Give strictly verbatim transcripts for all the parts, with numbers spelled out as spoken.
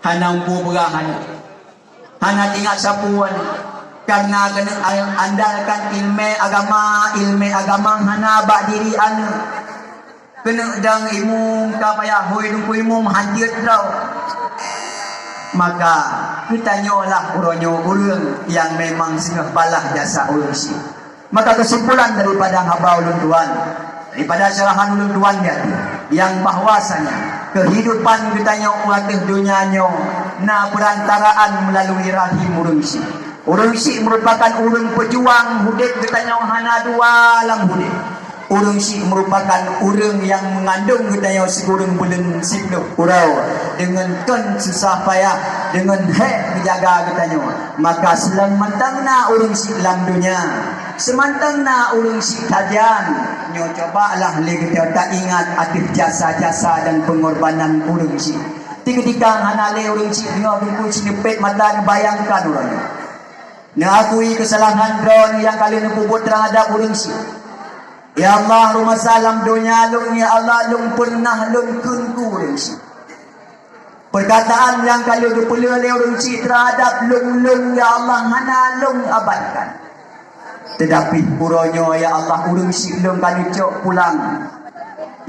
Hana umpung peugah aneuk. Hana tingat sapeue aneuk. Karena keuneuk andalkan ilmé agama, ilmé agama hana bak diri aneuk. Keuneuk dang imum ka payah hôi Teungku Imum hanjeuet droe. Maka geutanyoe lah uroe nyoe ureuëng nyang memang singoh balah jasa ureuëng syiek. Maka kesimpulan daripada haba ulôn tuan, daripada syarahan ulôn tuan nyan, yang bahwasanya kehidupan geutanyoe u ateueh donya nyoe na perantaraan melalui rahim ureuëng syiek. Ureuëng syiek merupakan ureuëng pejuang udeb geutanyoe hana dua lam udeb. Ureuëng syiek merupakan ureuëng nyang meungandong geutanyoe sikureueng buleuen siplôh uroe deungon kon susah payah, deungon hék geujaga geutanyoe. Maka seuleueng mantong na ureuëng syiek lam donya, seumantong na ureuëng syiek sajan, nyoe cobalah lé geutanyoe taingat ateueh jasa-jasa dan peungorbanan ureuëng syiek. Di keutika hana lé ureuëng syiek nyoe bungkôh sineupet mata neubayangkan uroe nyoe. Neuakui keusalahan droeneuh nyang ka lheueh neupeubuet teuhadab ureuëng syiek. Ya Allah, rumoh sa lam donya lôn, ya Allah, lôn peureunah lôn kheun keu ureuëng syiek. Peurkataan nyang ka lheueh geupeulheueh lé ureuëng syiek teuhadab lôn, lôn, ya Allah, hana lôn abaikan. Teutapi uroe nyoe, ya Allah, ureuëng syiek lôn ka neucok pulang.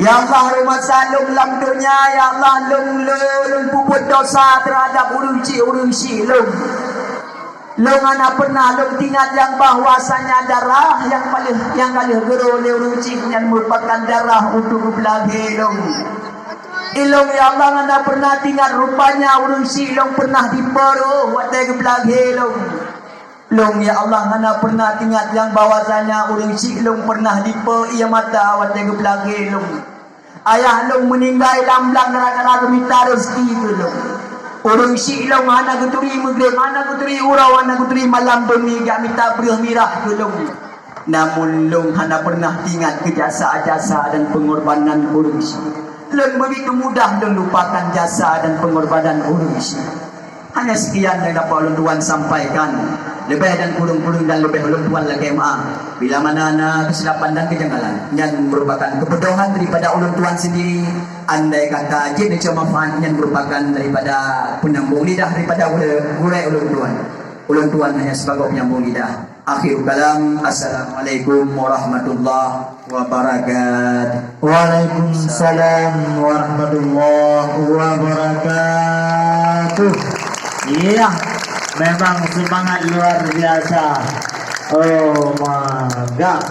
Ya Allah, rumoh sa lôn lam donya, ya Allah, lôn, lôn, lôn peubuet dosa teuhadab ureuëng syiek, ureuëng syiek lôn. Lôn hana peureunah lôn tingat nyang bahwasanya darah nyang paléng, nyang ka lheueh geuro lé ureuëng syiek nyan meurupakan darah untuk geupeulagée lôn. Ilôn, ya Allah, hana peureunah tingat rupanya ureuëng syiek lôn peureunah dipeurôh watée geupeulagée lôn. Lôn, ya Allah, hana peureunah tingat nyang bahwasanya ureuëng syiek lôn peureunah dipeue ié mata watée geupeulagée lôn. Ayah lôn meuninggai lam blang gara-gara geumita reuseuki keu lôn. Ureuëng syiek lôn hana geuturi meugreb, hana geuturi uroe, hana geuturi malam beumi jak mita breueh mirah keu lôn. Namun lôn hana peureunah tingat keu jasa-jasa dan peungorbanan ureuëng syiek. Lôn beugitu mudah lôn lupakan jasa dan peungorbanan ureuëng syiek. Hanya sekian nyang dapat ulôn tuan sampaikan. Leubeh dan kureueng-kureueng dan leubeh ulôn tuan lakée meuáh. Bila mana na keusilapan dan keujangalan, nyan meurupakan keubeudohan daripada ulôn tuan sendiri. Andai kata jeuet neucok manfaat, nyan meurupakan daripada peunambong lidah daripada gurée, gurée ulôn tuan. Ulôn tuan hanya sibagoe peunambong lidah. Akhirul kalam, assalamualaikum warahmatullahi wabarakatuh. Waalaikumsalam warahmatullahi wabarakatuh. Iya, memang semangat luar biasa. Oh my God.